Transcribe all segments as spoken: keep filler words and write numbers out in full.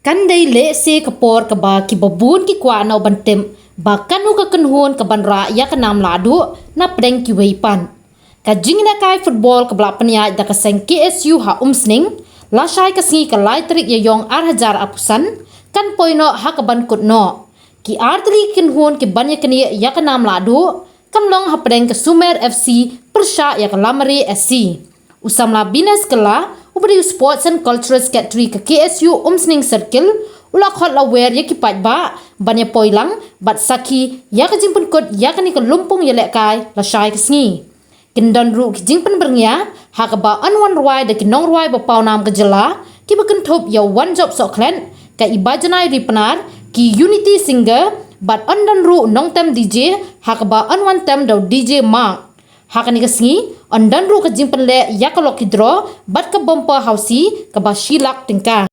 Kan dei lehse ka por kaba kiba bun ki kwah noh ban tip ba kano ka kynhun ka ban rah ïa ka nam lahduh na pdeng kiwei pat. Ka jingïalehkai football kaba la pynïaid da ka seng K S U ha Umsning, lashai ka sngi ka lai tarik Ïaïong ar hajar arphew san, kan poi noh ha ka ban kut noh. Ki artylli ki kynhun ki ban ïaknieh ïa ka nam lahduh kan long hapdeng ka Sumer F C pyrshah ïa ka Lamare S C. U samla Binas Kylla, uba dei u Sports and Cultural Secretary ka K S U Umsning Circle, u la khot la wer ïa ki paidbah ban ïa poi lang bad sakhi ïa ka jingpynkut ïa kane ka lympung ïalehkai lashai ka sngi. Kin don ruh ki jingpynbyrngia ha kaba yn wan rwai da ki nongrwai ba pawnam ka jylla, kiba kynthup ïa u Wanjop Sohkhlet, ka Ibajanai Ripnar, ki Unity Singer, bad yn don ruh u nongtem D J ha kaba yn wan tem da u D J Mark. Ha kane ka sngi yn don ruh ka jingpynleh ïa ka lucky draw bad ka bumper housie kaba shi lak tyngka.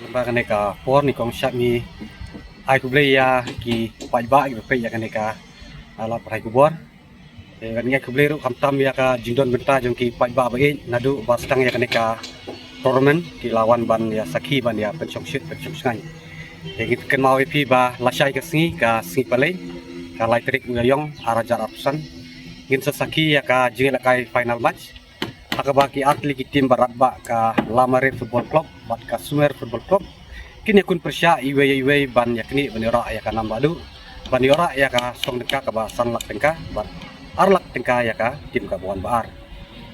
Lyngba kane ka por, nyngkong shah ngi ai khublei ïa ki paidbah kiba peit ïa kane ka, ah, lad pathai khubor. Te ngan ai khublei ruh khamtam ïa ka jingdon bynta jong ki paidbah ba ïeit naduh ba sdang ïa kane ka tournament, ki la wan ban ïa sakhi, ban ïa pynshongshit pynshongshngaiñ. Te ngi kynmaw ïa phi ba lashai ka sngi, ka sngi Palei, ka lai tarik u Ïaïong ar hajar arphew san, ngin sa sakhi ïa ka jingïalehkai final match ha kaba ki artylli ki team ba radbah, ka Lamare Football Club bad ka Sumer Football Club, kin ïakun pyrshah iwei ïa iwei ban ïaknieh ban ïoh rah ïa ka nam lahduh, ban ïoh rah ïa ka song tyngka kaba san lak tyngka bad ar lak tyngka ïa ka team kaba wan ba ar.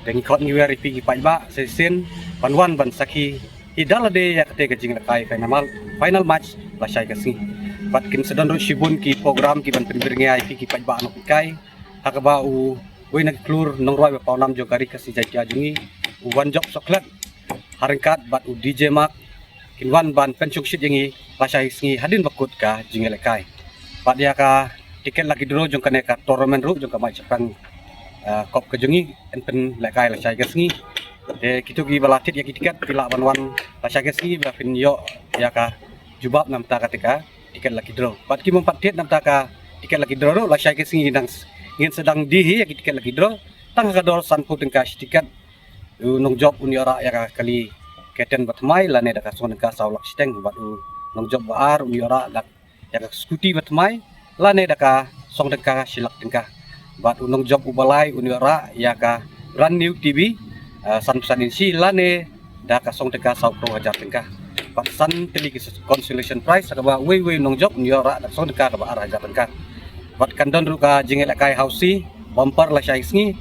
Te ngi khot ngi wer ïa phi ki paidbah sa shisien ban wan ban sakhi hi da lade ïa kata ka jingïalehkai final, final match lashai ka sngi. Bad kin sa don ruh shibun ki program ki ban pynbyrngia ïa phi ki paidbah nonghikai, ha kaba uwei na ki khlur nongrwai ba pawnam jong ka Ri Khasi Jaiñtia jong ngi, u Wanjop Sohkhlet, ha ryngkat bad u D J Mark, kin wan ban pynshongshit ïa ngi lashai sngi hadien ba kut ka jingïalehkai. Bad ïa ka ticket lucky draw jong kane ka tournament ruh, jong ka match shaphrang, ah, kop ka jong ngi, yn pynlehkai lashai ka sngi. Te kito kiba la thied ïa ki ticket phi lah ban wan lashai ka sngi ba phin ïoh ïa ka jubab namar kata ka ticket lucky draw. Bad ki bym pat thied namar ka ticket lucky draw ruh, lashai ka sngi ngin dang s-, ngin sa dang die hi ïa ki ticket lucky draw. Tang ha ka dor sanphew tyngka shi ticket. U nongjop un ïoh rah ïa ka kali kyrteng ba thymmai lane da ka song tyngka saw lak shiteng, bad u nongjop ba ar un ïoh rah da ïa ka scooty ba thymmai lane da ka song tyngka shi lak tyngka. Bad u nongjop uba lai un ïoh rah ïa ka brand new T V, eh, san phew san inshi lane da ka song tyngka saw phew hajar tyngka. Bad san tylli ki consolation prize, ha kaba uwei uwei u nongjop un ïoh rah da ka song tyngka kaba ar hajar tyngka. Bad kan don ruh ka jingïalehkai housie bumper lashai sngi.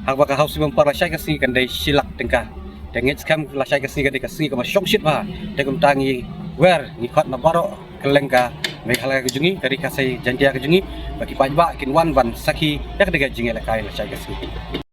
Ha kaba ka housie bumper lashai ka sngi kan dei shi lak tyngka. Te ngeit skhem lashai ka sngi ka dei ka sngi kaba shongshit bha. Te kumta ngi wer, ngi khot na baroh kylleng ka Meghalaya ka jong ngi, ka Ri Khasi Jaiñtia ka jong ngi, ba ki paidbah kin wan ban sakhi ïa ka dei ka jingïalehkai lashai ka sngi.